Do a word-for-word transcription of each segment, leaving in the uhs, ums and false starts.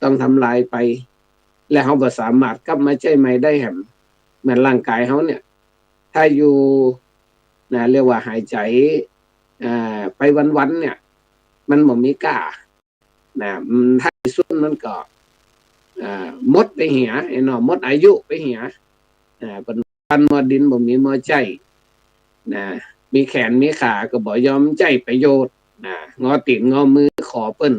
ต้องทำลายไป และเฮาบ่สามารถกลับมาใจ๊ใหม่ได้แหม เหมือนร่างกายเฮาเนี่ย ถ้าอยู่ นะ เรียกว่าหายใจ๋ อ่า ไปวันๆ เนี่ย มันบ่มีก้า นะ อืม ท้ายสุดมันก็ อ่า หมดไปเหีย ไอ้เนาะ หมดอายุไปเหีย อ่า เปิ้นว่าควันมัวดินบ่มีมัวใจ๊ นะ มีแขนมีขาก็บ่ยอมใจ๊ประโยชน์ นะ งอตี๋นงอมือขอเปิ้น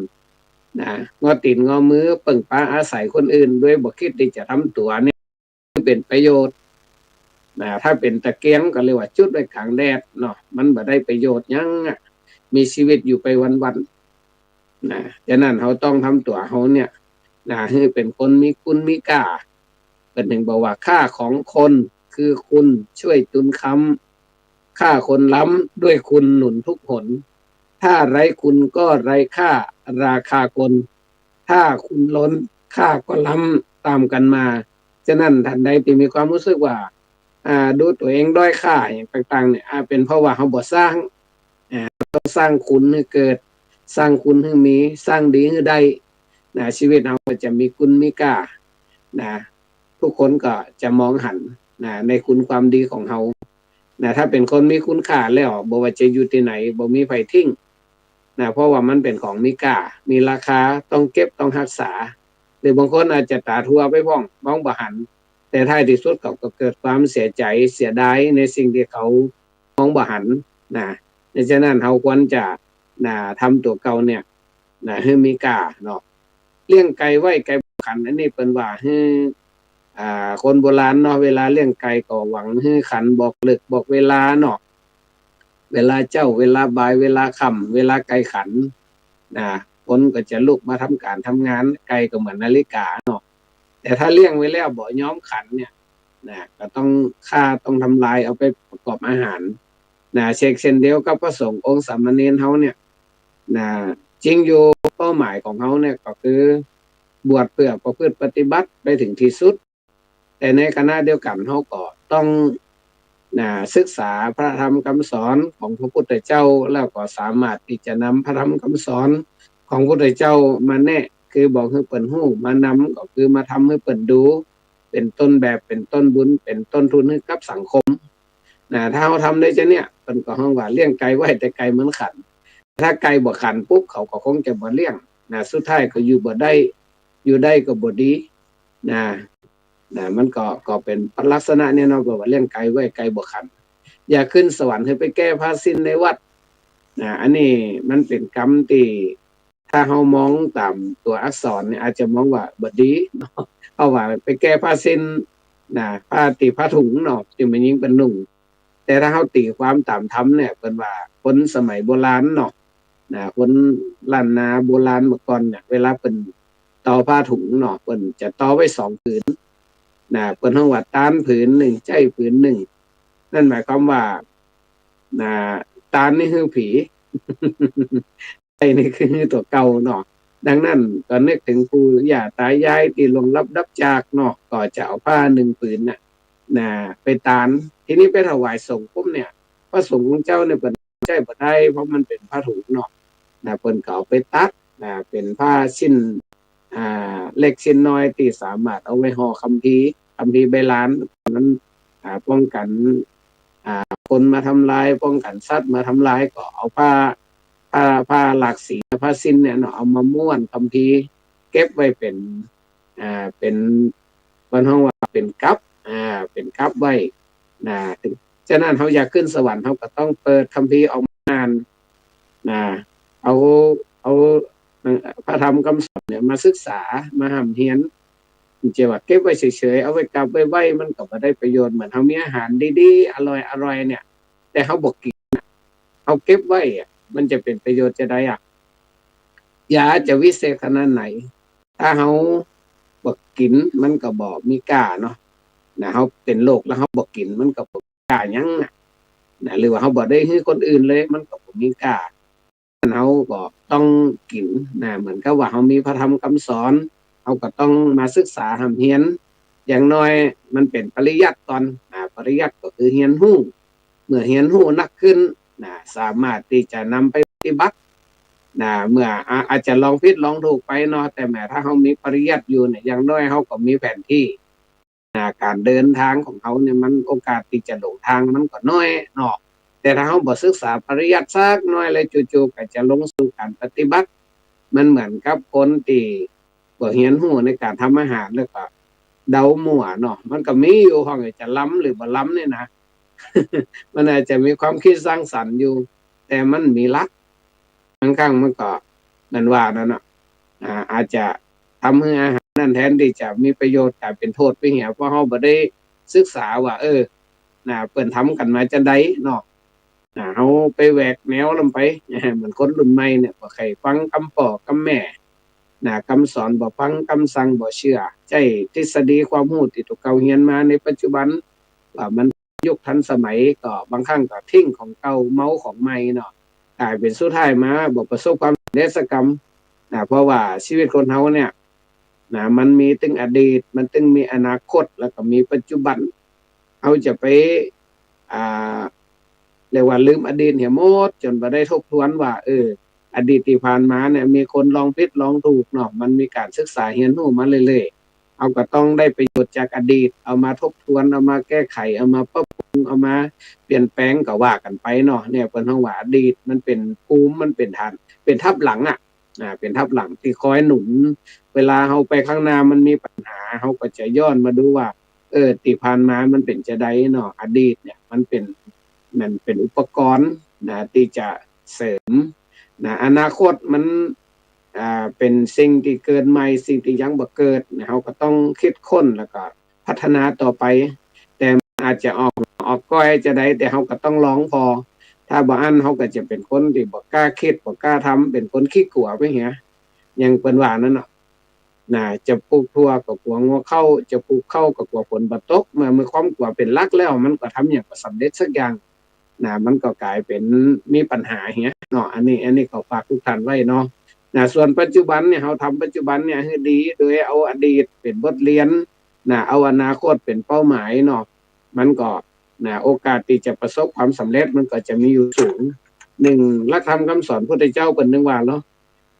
นะ งอตี๋นงอมือเปิ่งปาอาศัยคนอื่น โดยบ่กึ๊ดตี้จะทำตั๋วเนี่ย เป๋นประโยชน์ นะ ถ้าเป๋นตะเกียงก็เรียกว่าจุดไว้ก๋างแดดเนาะ มันบ่ได้ประโยชน์หยังอะ มีชีวิตอยู่ไปวันๆ นะ ฉะนั้นเฮาต้องทำตั๋วเฮาเนี่ย นะ หื้อเป๋นคนมีคุณมีก้า เปิ้นถึงบอกว่า ฆ่าของคนคือคุณช่วยจุนค้ำ ฆ่าคนล้ำด้วยคุณหนุนทุกหน ถ้าไร้คุณก็ไร้ค่าราคาคน ถ้าคุณล้น ค่าก็ล้ำต๋ามกั๋นมา ฉะนั้นต้านใดตี้มีความฮู้สึกว่า อ่า ดูตั๋วเองด้อยค่าอะหยังต่างๆ เนี่ย อ่า เป๋นเพราะว่าเฮาบ่สร้าง อ่า ต้องสร้างคุณหื้อเกิด สร้างคุณหื้อมี สร้างดีหื้อได้ นะ ชีวิตเฮาก็จะมีคุณมีก้า นะ ทุกคนก็จะมองหัน นะ ในคุณความดีของเฮา นะ ถ้าเป๋นคนมีคุณค่าแล้ว บ่ว่าจะอยู่ตี้ไหน บ่มีใผทิ้ง นะ เพราะว่ามันเป๋นของมีก้า มีราคา ต้องเก็บ ต้องฮักษา หรือบางคนอาจจะต๋าถั่วไปพ่อง มองบ่หัน แต่ท้ายตี้สุดเขาก็เกิดความเสียใจ๋ เสียดายในสิ่งตี้เขามองบ่หัน นะ ฉะนั้นเฮาควรจะ นะ ทำตั๋วเก่าเนี่ย นะ หื้อมีก้าเนาะ เลี้ยงไก่ไว้ไก่บ่ขัน อันนี้เปิ้นว่าหื้อ อ่า คนโบราณเนาะ เวลาเลี้ยงไก่ก็หวังหื้อขันบอกฤกษ์บอกเวลาเนาะ เวลาเจ๊า เวลาบ่าย เวลาค่ำ เวลาไก่ขัน นะ คนก็จะลุกมาทำก๋านทำงาน ไก่ก็เหมือนนาฬิกาเนาะ แต่ถ้าเลี้ยงไว้แล้วบ่ยอมขันเนี่ย นะ ก็ต้องฆ่า ต้องทำลาย เอาไปประกอบอาหาร นะ เช่น เช่นเดียวกับพระสงฆ์องค์สามเณรเฮาเนี่ย นะ จริงอยู่ เป้าหมายของเฮาเนี่ยก็คือบวชเพื่อประพฤติปฏิบัติไปถึงที่สุด แต่ในขณะเดียวกั๋นเฮาก็ต้อง นะ ศึกษาพระธรรมคำสอนของพระพุทธเจ้า แล้วก็สามารถตี้จะนำพระธรรมคำสอนของพระพุทธเจ้ามาแนะ คือบอกหื้อเปิ้นฮู้ มานำก็คือมาทำหื้อเปิ้นดู เป๋นต้นแบบ เป๋นต้นบุญ เป๋นต้นทุนหื้อกับสังคม นะ ถ้าเฮาทำได้จาเนี่ย เปิ้นก็ฮ้องว่าเลี้ยงไก่ไว้แต่ไก่มันขัน ถ้าไก่บ่ขันปุ๊บ เขาก็คงจะบ่เลี้ยง นะ สุดท้ายก็อยู่บ่ได้ อยู่ได้ก็บ่ดี นะ นะ มันก็ ก็เป๋นลักษณะเนี่ยเนาะ ก็ว่าเลี้ยงไก่ไว้ไก่บ่ขัน อย่าขึ้นสวรรค์หื้อไปแก้ผ้าสิ้นในวัด นะ อันนี้มันเป๋นกำตี้ ถ้าเฮามองต๋ามตั๋วอักษรเนี่ย อาจจะมองว่าบ่ดีเนาะ เพราะว่าไปแก้ผ้าสิ้น นะ ผ้าตี้ผ้าถุงเนาะ ตี้แม่ญิงเปิ้นนุ่ง แต่ถ้าเฮาตี๋ความต๋ามธรรมเนี่ย เปิ้นว่าคนสมัยโบราณเนาะ นะ คนล้านนาโบราณเมื่อก่อนเนี่ย เวลาเปิ้นตอผ้าถุงเนาะ เปิ้นจะตอไว้สองผืน นะ เปิ้นฮ้องว่าตานผืนนึ่ง ใจ๊ผืนนึ่ง นั่นหมายความว่า นะ ตานนี่หื้อผี ใจ๊นี่คือตั๋วเก่าเนาะ ดังนั้นก็นึกเถิงปู่ย่าต๋ายายตี้ล่วงลับดับจากเนาะ ก็จะเอาผ้านึ่งผืนน่ะ นะ ไปตาน ทีนี้ไปถวายสงฆ์ปุ๊บเนี่ย พระสงฆ์องค์เจ้าเนี่ยเปิ้นใจ๊บ่ได้ เพราะมันเป๋นผ้าถุงเนาะ นะ เปิ้นก็เอาไปตัด นะ เป๋นผ้าชิ้น อ่า เล็กชิ้นน้อยตี้สามารถเอาไว้ห่อคัมภีร์ คัมภีร์ใบลาน นั้น อ่า ป้องกั๋น อ่า คนมาทำลาย ป้องกั๋นสัตว์มาทำลาย ก็เอาผ้า ผ้า ผ้าหลากสี ผ้าสิ้นเนี่ยเนาะ เอามาม้วนคัมภีร์ เก็บไว้เป๋น อ่า เป๋น เปิ้นฮ้องว่าเป๋นกับ อ่า เป๋นกับไว้ นะ ฉะนั้นเฮาอยากขึ้นสวรรค์ เฮาก็ต้องเปิดคัมภีร์ออกมาอ่าน นะ เอา เอาพระธรรมคำสอนเนี่ยมาศึกษา มาฮ่ำเฮียน จะว่าเก็บไว้เฉยๆ เอาไว้กราบไว้ไหว้ มันก็บ่ได้ประโยชน์ เหมือนเฮามีอาหารดีๆ อร่อยๆ เนี่ย แต่เฮาบ่กิ๋นน่ะ เฮาเก็บไว้อะ มันจะเป๋นประโยชน์จาใดอะ ยาจะวิเศษขนาดไหน ถ้าเฮาบ่กิ๋น มันก็บ่มีก้าเนาะ นะ เฮาเป๋นโรคแล้วเฮาบ่กิ๋น มันก็บ่มีก้าหยังน่ะ นะ หรือว่าเฮาบ่ได้หื้อคนอื่นเลย มันก็บ่มีก้า เฮาก็ต้องกิ๋น นะ เหมือนกับว่าเฮามีพระธรรมคำสอน เฮาก็ต้องมาศึกษาฮ่ำเฮียน อย่างน้อยมันเป๋นปริยัติก่อน นะ ปริยัติก็คือเฮียนฮู้ เมื่อเฮียนฮู้นักขึ้น นะ สามารถตี้จะนำไปปฏิบัติ นะ เมื่อ อา อาจจะลองผิดลองถูกไปเนาะ แต่แหมถ้าเฮามีปริยัติอยู่เนี่ย อย่างน้อยเฮาก็มีแผนที่ นะ ก๋านเดินตางของเฮาเนี่ย มันโอกาสตี้จะหลงตางมันก็น้อยเนาะ แต่ถ้าเฮาบ่ศึกษาปริยัติสักหน้อยเลย จู่ๆ ก็จะลงสู่ก๋านปฏิบัติ มันเหมือนกับคนตี้บ่เฮียนฮู้ในก๋านทำอาหาร แล้วก็เดามั่วเนาะ มันก็มีอยู่ ห้องจะลำหรือบ่ลำเนี่ยนะ มันอาจจะมีความคิดสร้างสรรค์อยู่ แต่มันมีหลัก บางครั้งมันก็ เหมือนว่านั่นน่ะ อ่า อาจจะทำหื้ออาหารนั้นแทนตี้จะมีประโยชน์ ก๋ายเป๋นโต้ษไปเหีย เพราะเฮาบ่ได้ศึกษาว่า เออ นะ เปิ้นทำกั๋นมาจาใดเนาะ นะ เฮาไปแหวกแนวล้ำไป เหมือนคนรุ่นใหม่เนี่ย บ่ใค่ฟังกำป้อกำแม่ นะ กำสอนบ่ฟัง กำสั่งบ่เจื้อ ใจ๊ทฤษฎีความฮู้ตี้ตั๋วเก่าเฮียนมาในปัจจุบัน ว่ามันยุคทันสมัย ก็บางครั้งก็ทิ้งของเก่า เมาของใหม่เนาะ ก๋ายเป๋นสุดท้ายมาบ่ประสบความสำเร็จสักกำ นะ เพราะว่าชีวิตคนเฮาเนี่ย นะ มันมีตึงอดีต มันตึงมีอนาคต แล้วก็มีปัจจุบัน เฮาจะไป อ่า เรียกว่าลืมอดีตเหียหมด จ๋นบ่ได้ทบทวนว่า เออ อดีตตี้ผ่านมาเนี่ย มีคนลองผิดลองถูกเนาะ มันมีก๋านศึกษาเฮียนฮู้มาเรื่อยๆ เฮาก็ต้องได้ประโยชน์จากอดีต เอามาทบทวน เอามาแก้ไข เอามาปรับปรุง เอามาเปลี่ยนแปลงก็ว่ากั๋นไปเนาะ เนี่ยเปิ้นฮ้องว่าอดีตมันเป๋นภูมิ มันเป๋นฐาน เป๋นทัพหลังอะ อ่า เป๋นทัพหลังตี้คอยหนุน เวลาเฮาไปข้างหน้ามันมีปัญหา เฮาก็จะย้อนมาดูว่า เออ ตี้ผ่านมามันเป๋นจาใดเนาะ อดีตเนี่ยมันเป๋น มันเป๋นอุปกรณ์นะ ตี้จะเสริมนะ อนาคตมัน อ่า เป๋นสิ่งตี้เกิดใหม่ สิ่งตี้ยังบ่เกิดนะ เฮาก็ต้องคิดค้นแล้วก็พัฒนาต่อไป แต่มันอาจจะออก ออกก้อยจาใด แต่เฮาก็ต้องลองผ่อ ถ้าบ่อั้นเฮาก็จะเป๋นคนตี้บ่กล้าคิด บ่กล้าทำ เป๋นคนขี้กั๋วไปเหีย อย่างเปิ้นว่านั่นเนาะ นะ จะปลูกถั่วก็กั๋วงัวเข้า จะปลูกข้าวก็กั๋วฝนบ่ตก เมื่อ เมื่อความกั๋วเป๋นหลักแล้ว มันก็ทำหยังบ่สำเร็จสักอย่าง นะ มันก็ก๋ายเป๋นมีปัญหาเหียเนาะ อันนี้ อันนี้ก็ฝากทุกท่านไว้เนาะ นะ ส่วนปัจจุบันเนี่ย เฮาทำปัจจุบันเนี่ยหื้อดี โดยเอาอดีตเป๋นบทเรียน นะ เอาอนาคตเป๋นเป้าหมายเนาะ มันก็ นะ โอกาสตี้จะประสบความสำเร็จมันก็จะมีอยู่สูง นึ่ง หลักธรรมกำสอนพุทธเจ้าเปิ้นนึ่งว่าเนาะ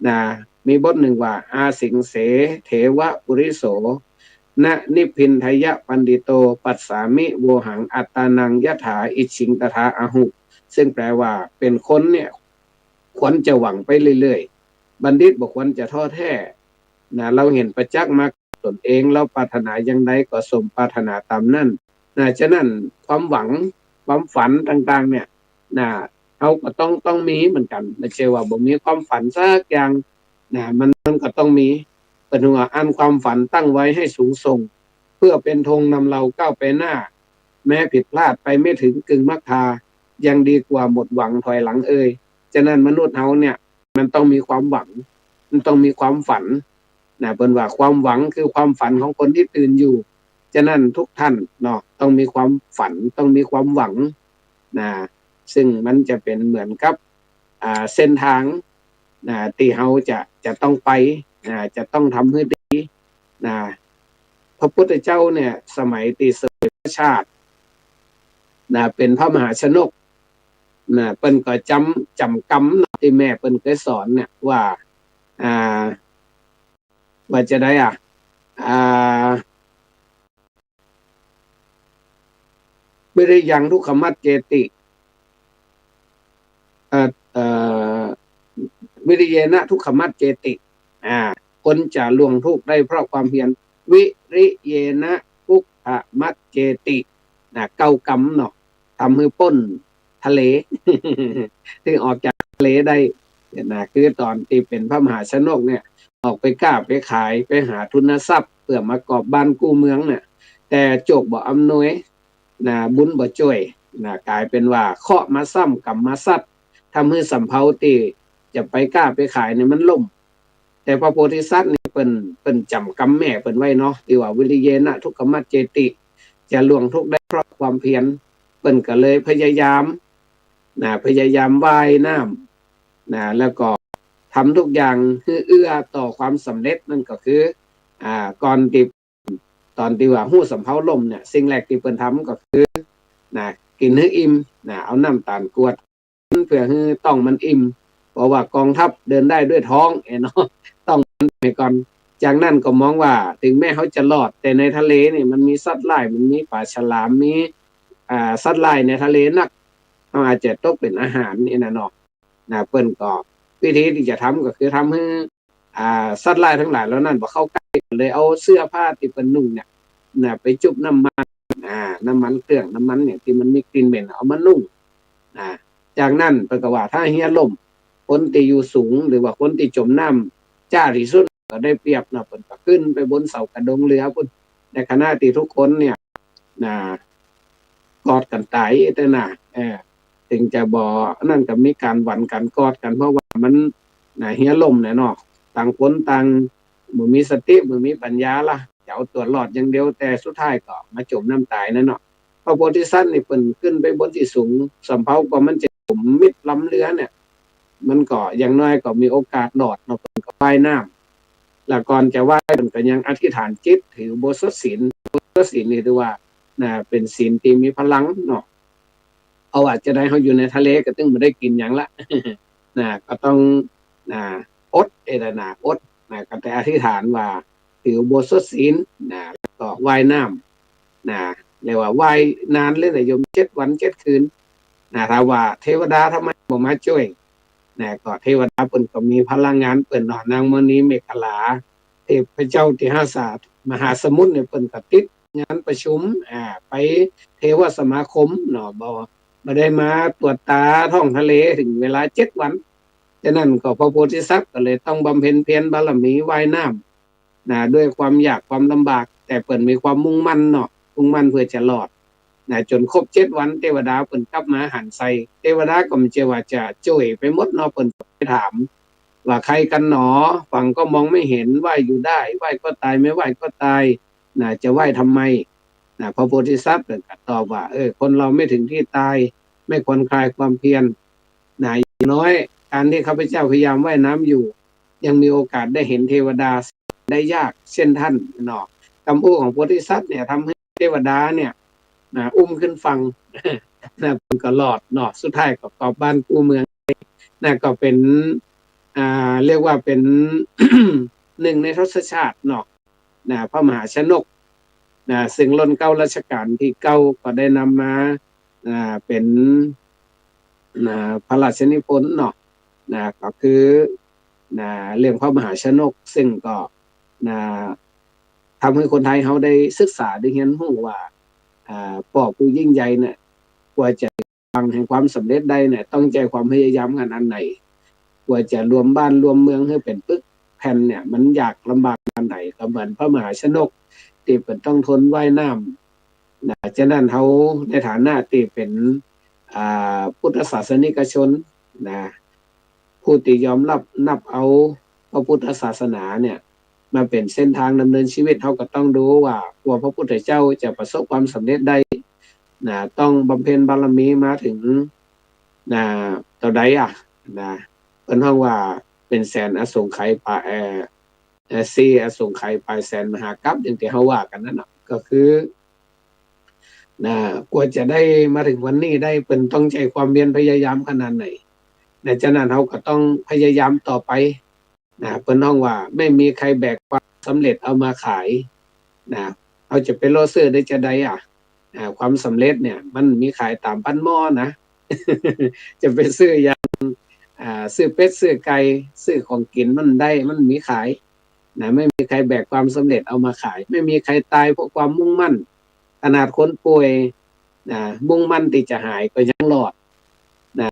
นะ มีบทนึ่งว่า อาสิงเส เถวะปุริโส นะ นิพพินทยะปัณฑิโต ปัสสามิ โวหัง อัตตานัง ยถา อิจฉิง ตถา อาหุ ซึ่งแปลว่า เป๋นคนเนี่ย ควรจะหวังไปเรื่อยๆ บัณฑิตบ่ควรจะท้อแท้ นะ เฮาหันประจักษ์มาต๋นเอง เฮาปรารถนาอย่างใดก็สมปรารถนาต๋ามนั้น นะ ฉะนั้นความหวัง ความฝันต่างๆ เนี่ย นะ เฮาก็ต้อง ต้องมีเหมือนกั๋น บ่ใจ้ว่าบ่มีความฝันสักอย่าง นะ มัน มันก็ต้องมี เปิ้นว่า อันความฝันตั้งไว้ให้สูงส่ง เพื่อเป็นธงนำเราก้าวไปหน้า แม้ผิดพลาดไปไม่ถึงกึ่งมัคคา ยังดีกว่าหมดหวังถอยหลังเอย ฉะนั้นมนุษย์เฮาเนี่ย มันต้องมีความหวัง มันต้องมีความฝัน นะ เปิ้นว่าความหวังคือความฝันของคนที่ตื่นอยู่ ฉะนั้นทุกท่านเนาะ ต้องมีความฝัน ต้องมีความหวัง นะ ซึ่งมันจะเป๋นเหมือนกับ อ่า เส้นทาง นะ ตี้เฮาจะ จะต้องไป นะ จะต้องทำหื้อดี นะ พระพุทธเจ้าเนี่ย สมัยตี้เสวยพระชาติ นะ เป๋นพระมหาชนก นะ เปิ้นก็จ๋ำ จ๋ำกำเนาะ ตี้แม่เปิ้นเกยสอนเนี่ยว่า อ่า ว่าจาใดอะ อ่า วิริยังทุกขมัจเจติ เอ่อ เอ่อ วิริเยนะทุกขมัจเจติ อ่า คนจะล่วงทุกข์ได้เพราะความเพียร วิริเยนะทุกขมัจเจติ นะ เก้ากำเนาะ ทำหื้อป๊นทะเล หื้อออกจากทะเลได้ นะ คือต๋อนตี้เป๋นพระมหาชนกเนี่ย ออกไปก้าไปขาย ไปหาทุนทรัพย์ เปื้อมากอบบ้านกู้เมืองเนี่ย แต่โจคบ่อำนวย นะ บุญบ่จ้วย นะ ก๋ายเป๋นว่าเคราะห์มาซ้ำ กรรมมาซัด ทำหื้อสำเภาตี้จะไปก้าไปขายเนี่ยมันล่ม แต่พระโพธิสัตว์นี่เปิ้น เปิ้นจ๋ำกำแม่เปิ้นไว้เนาะ ตี้ว่าวิริเยนะทุกขมัจเจติ จะล่วงทุกข์ได้เพราะความเพียร เปิ้นก็เลยพยายาม นะ พยายามว่ายน้ำ นะ แล้วก็ทำทุกอย่างหื้อเอื้อต่อความสำเร็จ นั่นก็คือ อ่า ก่อนตี้ ต๋อนตี้ว่าฮู้สำเภาล่มเนี่ย สิ่งแรกตี้เปิ้นทำก็คือ นะ กิ๋นหื้ออิ่ม นะ เอาน้ำต๋าลกรวด เปื้อหื้อต๊องมันอิ่ม เพราะว่ากองทัพเดินได้ด้วยท้อง เอ้ยเนาะ ต้องไปก่อน จากนั้นก็มองว่าเถิงแม้เฮาจะรอด แต่ในทะเลนี่มันมีสัตว์ร้าย มันมีป๋าฉลาม มี อ่า สัตว์ร้ายในทะเลนัก เฮาอาจจะตกเป๋นอาหาร เอ้ยนะเนาะ นะ เปิ้นก็วิธีตี้จะทำก็คือทำหื้อ อ่า สัตว์ร้ายตังหลายเหล่านั้นบ่เข้าใก้ ก็เลยเอาเสื้อผ้าตี้เปิ้นนุ่งเนี่ย นะ ไปจุ่มน้ำมัน อ่า น้ำมันเครื่อง น้ำมันเนี่ยตี้มันมีกลิ่นเหม็น เอามานุ่ง นะ จากนั้นเปิ้นก็ว่าถ้าเฮือล่ม คนตี้อยู่สูง หรือว่าคนตี้จ๋มน้ำจ๊าตี้สุดก็ได้เปรียบเนาะ เปิ้นก็ขึ้นไปบนเสากระดงเฮือปู้น ในขณะตี้ทุกคนเนี่ย นะ กอดกั๋นต๋าย เอ้ยนะ เออ เถิงจะบ่ อันนั้นก็มีก๋านหวั่นก๋านกอดกั๋น เพราะว่ามัน นะ เฮือล่มเนี่ยเนาะ ต่างคนต่างบ่มีสติ บ่มีปัญญาละ จะเอาตั๋วรอดอย่างเดียว แต่สุดท้ายก็มาจ๋มน้ำต๋ายนั่นเนาะ พระโพธิสัตว์นี่เปิ้นขึ้นไปบนตี้สูง สำเภาก็มันจะจ๋มมิดลำเฮือเนี่ย มันก็อย่างน้อยก็มีโอกาสรอดเนาะ เปิ้นก็ว่ายน้ำ แล้วก่อนจะว่ายเปิ้นก็ยังอธิษฐานจิต ถืออุโบสถศีล อุโบสถศีลนี่ถือว่า นะ เป๋นศีลตี้มีพลังเนาะ เพราะว่าจะได้เฮาอยู่ในทะเลก็ตึงบ่ได้กิ๋นหยังละ นะ ก็ต้อง นะ อด เอ้ยนะ อด นะ ก็ได้อธิษฐานว่าถืออุโบสถศีล นะ แล้วก็ว่ายน้ำ นะ เรียกว่าว่ายนานเลยนะโยม เจ็ดวันเจ็ดคืน นะ ถามว่าเทวดาทำไมบ่มาจ้วย นะ ก็เทวดาเปิ้นก็มีพลังงานเปิ้นเนาะ นางมณีเมขลา เทพเจ้าตี้หาสา มหาสมุทรเนี่ยเปิ้นก็ติดงานประชุม อ่า ไปเทวสมาคมเนาะ บ่ บ่ได้มาตรวจตาท้องทะเลเถิงเวลาเจ็ดวัน ฉะนั้นก็พระโพธิสัตว์ก็เลยต้องบำเพ็ญเพียรบารมีว่ายน้ำ นะ ด้วยความยากความลำบาก แต่เปิ้นมีความมุ่งมั่นเนาะ มุ่งมั่นเพื่อจะรอด นะ จ๋นครบเจ็ดวัน เทวดาเปิ้นกลับมาหันใส่ เทวดาก็บ่ใจ้ว่าจะจ้วยไปหมดเนาะ เปิ้นก็ไปถามว่า ใครกั๋นหนอ ฝั่งก็มองไม่เห็น ว่ายอยู่ได้ ว่ายก็ตาย ไม่ว่ายก็ตาย นะ จะว่ายทำไม นะ พระโพธิสัตว์เปิ้นก็ตอบว่า เออ คนเราไม่ถึงที่ตาย ไม่ควรคลายความเพียร นะ อย่างน้อยก๋านตี้ข้าพเจ้าพยายามว่ายน้ำอยู่ ยังมีโอกาสได้เห็นเทวดาได้ยากเช่นท่านเนาะ กำอู้ของโพธิสัตว์เนี่ยทำหื้อเทวดาเนี่ย นะ อุ้มขึ้นฝั่ง นะ เปิ้นก็รอดเนาะ สุดท้ายก็กลับบ้านกู้เมือง นะ ก็เป๋น อ่า เรียกว่าเป๋น หนึ่งในทศชาติเนาะ นะ พระมหาชนก นะ ซึ่งรุ่นเก๊ารัชกาลตี้เก้าก็ได้นำมา อ่า เป๋น นะ พระราชนิพนธ์เนาะ นะ ก็คือ นะ เรื่องพระมหาชนก ซึ่งก็ นะ ทำหื้อคนไทยเฮาได้ศึกษาได้เฮียนฮู้ว่า อ่า ป้อผู้ยิ่งใหญ่เนี่ย กว่าจะ ฝั่งแห่งความสำเร็จได้เนี่ย ต้องใจ๊ความพยายามขนาดไหน กว่าจะรวมบ้านรวมเมืองหื้อเป๋นปึกแผ่นเนี่ย มันยากลำบากขนาดไหน ก็เหมือนพระมหาชนกตี้เปิ้นต้องทนว่ายน้ำ นะ ฉะนั้นเฮาในฐานะตี้เป๋น อ่า พุทธศาสนิกชน นะ ผู้ตี้ยอมรับนับเอาพระพุทธศาสนาเนี่ย มาเป๋นเส้นทางดำเนินชีวิต เฮาก็ต้องดูว่า กว่าพระพุทธเจ้าจะประสบความสำเร็จได้ นะ ต้องบำเพ็ญบารมีมาเถิง นะ เต้าใดอะ นะ เปิ้นฮ้องว่าเป๋นแสนอสงไขยปาย เอ่อ เอ่อ สี่อสงไขยปายแสนมหากัป อย่างตี้เฮาว่ากั๋นนั่นน่ะ ก็คือ นะ กว่าจะได้มาเถิงวันนี้ได้ เปิ้นต้องใจ๊ความเพียรพยายามขนาดไหน นะ ฉะนั้นเฮาก็ต้องพยายามต่อไป นะ เปิ้นฮ้องว่า ไม่มีใครแบกความสำเร็จเอามาขาย นะ เฮาจะไปเลาะซื้อได้จาใดอะ อ่า ความสำเร็จเนี่ย มันมีขายต๋ามบ้านหม้อนะ จะไปซื้ออย่าง อ่า ซื้อเป็ด ซื้อไก่ ซื้อของกิ๋นมันได้ มันมีขาย นะ ไม่มีใครแบกความสำเร็จเอามาขาย ไม่มีใครตายเพราะความมุ่งมั่น ขนาดคนป่วย นะ มุ่งมั่นตี้จะหายก็ยังรอด นะ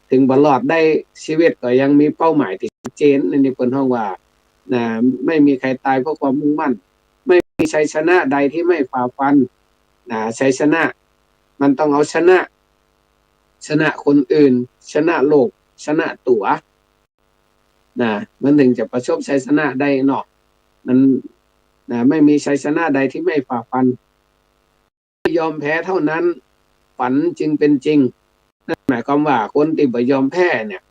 เถิงบ่รอดได้ ชีวิตก็ยังมีเป้าหมายตี้ชัดเจน อันนี้เปิ้นฮ้องว่า นะ ไม่มีใครตายเพราะความมุ่งมั่น ไม่มีชัยชนะใดที่ไม่ฝ่าฟัน นะ ชัยชนะ มันต้องเอาชนะ ชนะคนอื่น ชนะโลก ชนะตั๋ว นะ มันเถิงจะประสบชัยชนะได้เนาะ มัน นะ ไม่มีชัยชนะใดที่ไม่ฝ่าฟัน ยอมแพ้เท่านั้น ฝันจึงเป็นจริง นั่นหมายความว่าคนตี้บ่ยอมแพ้เนี่ย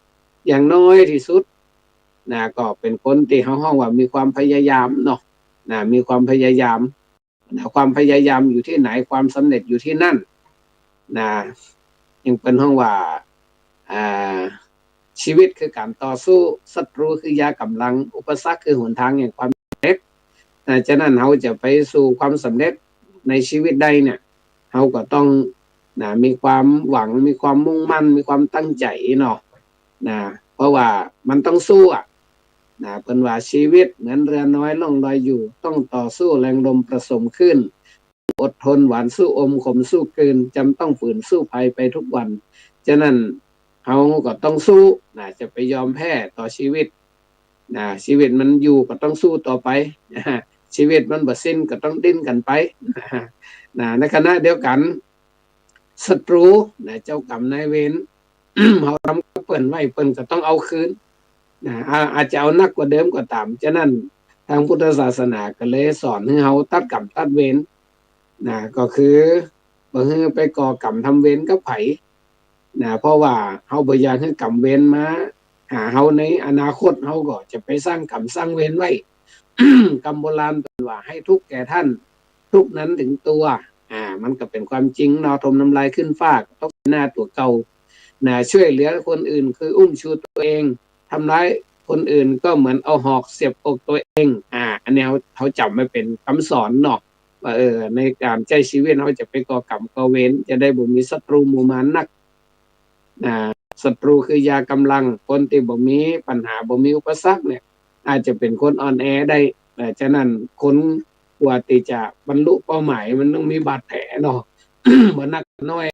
อย่างน้อยตี้สุด นะ ก็เป๋นคนตี้เฮาฮ้องว่ามีความพยายามเนาะ นะ มีความพยายาม นะ ความพยายามอยู่ตี้ไหน ความสำเร็จอยู่ตี้นั่น นะ ยังเปิ้นฮ้องว่า อ่า ชีวิตคือก๋านต่อสู้ ศัตรูคือยากำลัง อุปสรรคคือหนตางแห่งความสำเร็จ นะ ฉะนั้นเฮาจะไปสู่ความสำเร็จในชีวิตได้เนี่ย เฮาก็ต้อง นะ มีความหวัง มีความมุ่งมั่น มีความตั้งใจ๋เนาะ นะ เพราะว่ามันต้องสู้อะ นะ เปิ้นว่าชีวิตเหมือนเรือน้อยล่องลอยอยู่ ต้องต่อสู้แรงลมผสมคลื่น อดทนหวานสู้อม ขมสู้กลืน จำต้องฝืนสู้ภัยไปทุกวัน ฉะนั้นเฮาก็ต้องสู้ นะ จะไปยอมแพ้ต่อชีวิต นะ ชีวิตมันอยู่ก็ต้องสู้ต่อไป ชีวิตมันบ่สิ้นก็ต้องดิ้นกั๋นไป นะ ในขณะเดียวกั๋น ศัตรู นะ เจ้ากรรมนายเวร เฮาทำกับเปิ้นไว้ เปิ้นก็ต้องเอาคืน นะ อา- อาจจะเอานักกว่าเดิมก็ต๋าม ฉะนั้นตางพุทธศาสนาก็เลยสอนหื้อเฮาตัดกรรมตัดเวร นะ ก็คือบ่หื้อไปก่อกรรมทำเวรกับใผ นะ เพราะว่าเฮาบ่อยากหื้อกรรมเวรมาหาเฮาในอนาคต เฮาก็จะไปสร้างกรรมสร้างเวรไว้ กำโบราณเปิ้นว่า ให้ทุกข์แก่ท่าน ทุกข์นั้นถึงตัว อ่า มันก็เป๋นความจริงเนาะ ถมน้ำลายขึ้นฟ้า ก็ตกใส่หน้าตั๋วเก่า นะ ช่วยเหลือคนอื่นคืออุ้มชูตั๋วเอง ทำร้ายคนอื่นก็เหมือนเอาหอกเสียบอกตั๋วเอง อ่า อันนี้เฮา เฮาจ๋ำไว้เป๋นกำสอนเนาะ ว่า เออ ในก๋านใจ๊ชีวิตเฮาจะไปก่อกรรมก่อเวร จะได้บ่มีศัตรูหมู่มารนัก นะ ศัตรูคือยากำลัง คนตี้บ่มีปัญหา บ่มีอุปสรรคเนี่ย อาจจะเป๋นคนอ่อนแอได้ นะ ฉะนั้นคนกว่าตี้จะบรรลุเป้าหมาย มันต้องมีบาดแผลเนาะ บ่นักก็น้อย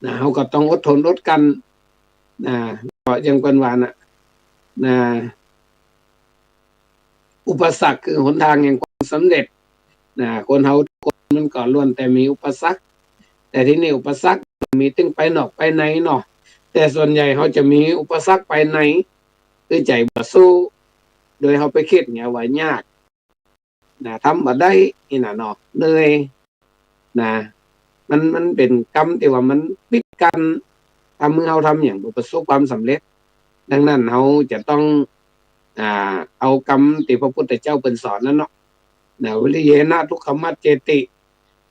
นะ เฮาก็ต้องอดทนอดกลั้น นะ ก็อย่างเปิ้นว่าน่ะ นะ อุปสรรคคือหนตางแห่งความสำเร็จ นะ คนเฮาทุกคนมันก็ล้วนแต่มีอุปสรรค แต่ทีนี้อุปสรรคมีตึงภายนอกภายในเนาะ แต่ส่วนใหญ่เฮาจะมีอุปสรรคภายใน คือใจ๋บ่สู้ โดยเฮาไปกึ๊ดเหียว่ายาก นะ ทำบ่ได้ อี้น่ะเนาะ เหนื่อย นะ มัน มันเป๋นกรรมตี้ว่ามันปิดกั้น ทำหื้อเฮาทำหยังบ่ประสบความสำเร็จ ดังนั้นเฮาจะต้อง อ่า เอากำตี้พระพุทธเจ้าเปิ้นสอนนั้นเนาะ นะ วิริเยนะทุกขมัจเจติ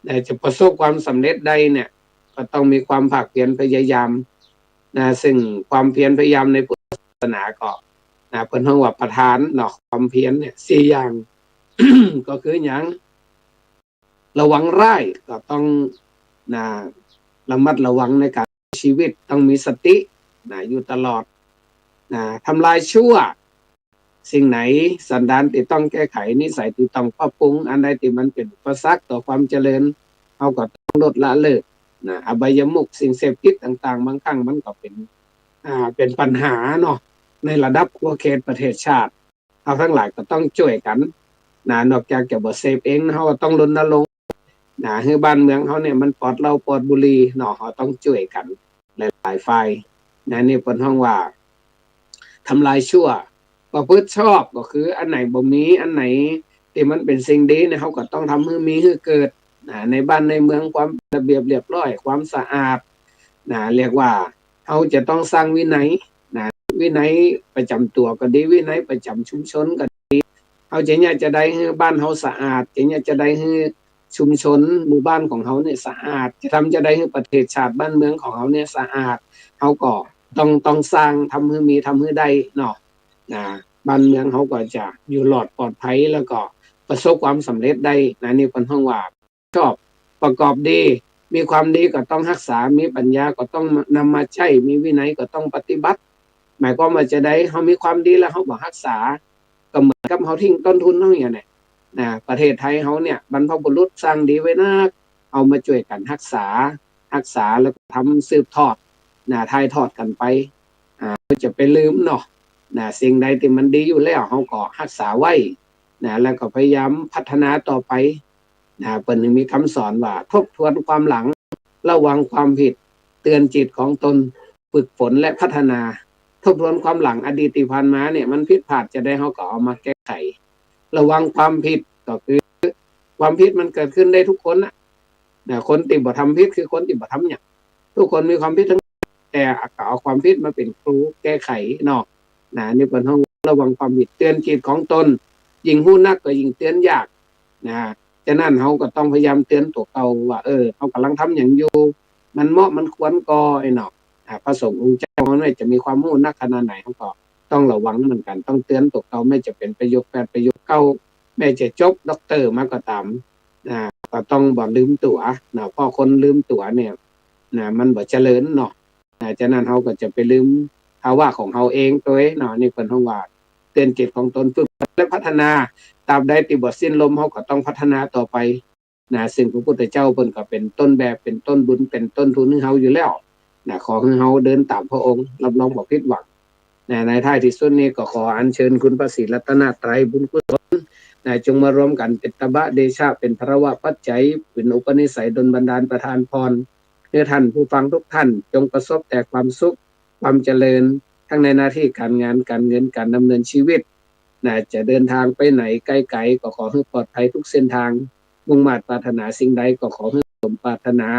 นะ จะประสบความสำเร็จได้เนี่ย ก็ต้องมีความภาคเพียรพยายาม นะ ซึ่งความเพียรพยายามในพุทธศาสนาก็ นะ เปิ้นฮ้องว่าประธานเนาะ ความเพียรเนี่ย สี่อย่าง ก็คือหยัง ระวังร้าย ก็ต้อง นะ ระมัดระวังในก๋านใจ๊ชีวิต ต้องมีสติ นะ อยู่ตลอด นะ ทำลายชั่ว สิ่งไหนสันดานตี้ต้องแก้ไข นิสัยตี้ต้องปรับปรุง อันใดตี้มันเป๋นอุปสรรคต่อความเจริญ เฮาก็ต้องลดละเลิก นะ อบายมุข สิ่งเสพติดต่างๆ บางครั้งมันก็เป๋น อ่า เป๋นปัญหาเนาะ ในระดับขั้วเขตประเทศชาติ เฮาตังหลายก็ต้องจ้วยกั๋น นะ นอกจากจะบ่เสพเอง เฮาก็ต้องรณรงค์ นะ หื้อบ้านเมืองเฮาเนี่ยมันปลอดเหล้าปลอดบุหรี่เนาะ เฮาต้องจ้วยกั๋นหลายๆ ฝ่าย นะ นี่เปิ้นฮ้องว่าทำลายชั่ว ประพฤติชอบ ก็คืออันไหนบ่มี อันไหนตี้มันเป๋นสิ่งดีเนี่ย เฮาก็ต้องทำหื้อมีหื้อเกิด นะ ในบ้านในเมือง ความระเบียบเรียบร้อย ความสะอาด นะ เรียกว่าเฮาจะต้องสร้างวินัย นะ วินัยประจ๋ำตั๋วก็ดี วินัยประจ๋ำชุมชนก็ดี เฮาจะเยียะจาใดหื้อบ้านเฮาสะอาด จะเยียะจาใดหื้อชุมชนหมู่บ้านของเฮาเนี่ยสะอาด จะทำจาใดหื้อประเทศชาติบ้านเมืองของเฮาเนี่ยสะอาด เฮาก็ต้อง ต้องสร้าง ทำหื้อมี ทำหื้อได้เนาะ นะ บ้านเมืองเฮาก็จะอยู่รอดปลอดภัย แล้วก็ประสบความสำเร็จได้ นะ นี่เปิ้นฮ้องว่า ชอบ ประกอบดี มีความดีก็ต้องฮักษา มีปัญญาก็ต้องนำมาใจ๊ มีวินัยก็ต้องปฏิบัติ หมายความว่าจาใด เฮามีความดีแล้วเฮาบ่ฮักษา ก็เหมือนกับเฮาทิ้งต้นทุนเฮาอย่างเนี้ย นะ ประเทศไทยเฮาเนี่ย บรรพบุรุษสร้างดีไว้นัก เฮามาจ้วยกั๋นฮักษา ฮักษาแล้วก็ทำสืบทอด นะ ถ่ายทอดกั๋นไป อ่า จะไปลืมเนาะ นะ สิ่งใดตี้มันดีอยู่แล้ว เฮาก็ฮักษาไว้ นะ แล้วก็พยายามพัฒนาต่อไป นะ เปิ้นถึงมีกำสอนว่า ทบทวนความหลัง ระวังความผิด เตือนจิตของตน ฝึกฝนและพัฒนา ทบทวนความหลัง อดีตตี้ผ่านมาเนี่ย มันผิดพลาดจาใด เฮาก็เอามาแก้ไข ระวังความผิด ก็คือความผิดมันเกิดขึ้นได้ทุกคนน่ะ นะ คนตี้บ่ทำผิดคือคนตี้บ่ทำหยัง ทุกคนมีความผิดตัง แต่ก็เอาความผิดมาเป๋นครูแก้ไขเนาะ นะ นี่เปิ้นฮ้องระวังความผิด เตือนจิตของตน ยิ่งฮู้นักก็ยิ่งเตือนยาก นะ ฉะนั้นเฮาก็ต้องพยายามเตือนตั๋วเก่าว่า เออ เฮากำลังทำหยังอยู่ มันเหมาะมันควรก่อ ไอ้เนาะ นะ พระสงฆ์องค์เจ้าเฮาเนี่ยจะมีความฮู้นักขนาดไหน เฮาก็ต้องระวังเหมือนกั๋น ต้องเตื๋อนตั๋วเก่า แม้จะเป๋นประโยคแปด ประโยคเก้า แม้จะจบด็อกเตอร์มาก็ต๋าม นะ ก็ต้องบ่ลืมตั๋ว นะ เพราะคนลืมตั๋วเนี่ย นะ มันบ่เจริญเนาะ นะ ฉะนั้นเฮาก็จะไปลืมภาวะของเฮาเองตวยเนาะ นี่เปิ้นฮ้องว่าเตือนจิตของตน ฝึกและพัฒนา ตราบใดตี้บ่สิ้นลม เฮาก็ต้องพัฒนาต่อไป นะ ซึ่งพระพุทธเจ้าเปิ้นก็เป๋นต้นแบบ เป๋นต้นบุญ เป๋นต้นทุนหื้อเฮาอยู่แล้ว นะ ขอหื้อเฮาเดินต๋ามพระองค์ รับรองบ่ผิดหวัง นะ ในท้ายตี้สุดนี้ก็ขออัญเชิญคุณพระศรีรัตนตรัย บุญกุศล นะ จงมารวมกั๋นเป๋นตบะเดชะ เป๋นพลวปัจจัย เป๋นอุปนิสัยดลบันดาลประทานพร หื้อท่านผู้ฟังทุกท่าน จงประสบแต่ความสุข ความเจริญ ทั้งในหน้าตี้ก๋านงาน ก๋านเงิน ก๋านดำเนินชีวิต นะ จะเดินทางไปไหนไกลๆ ก็ขอหื้อปลอดภัยทุกเส้นทาง มุ่งมาดปรารถนาสิ่งใดก็ขอหื้อสมปรารถนา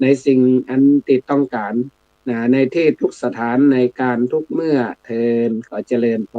ในสิ่งอันตี้ต้องก๋าน นะ ในตี้ทุกสถาน ในก๋านทุกเมื่อเทอญ ขอเจริญพ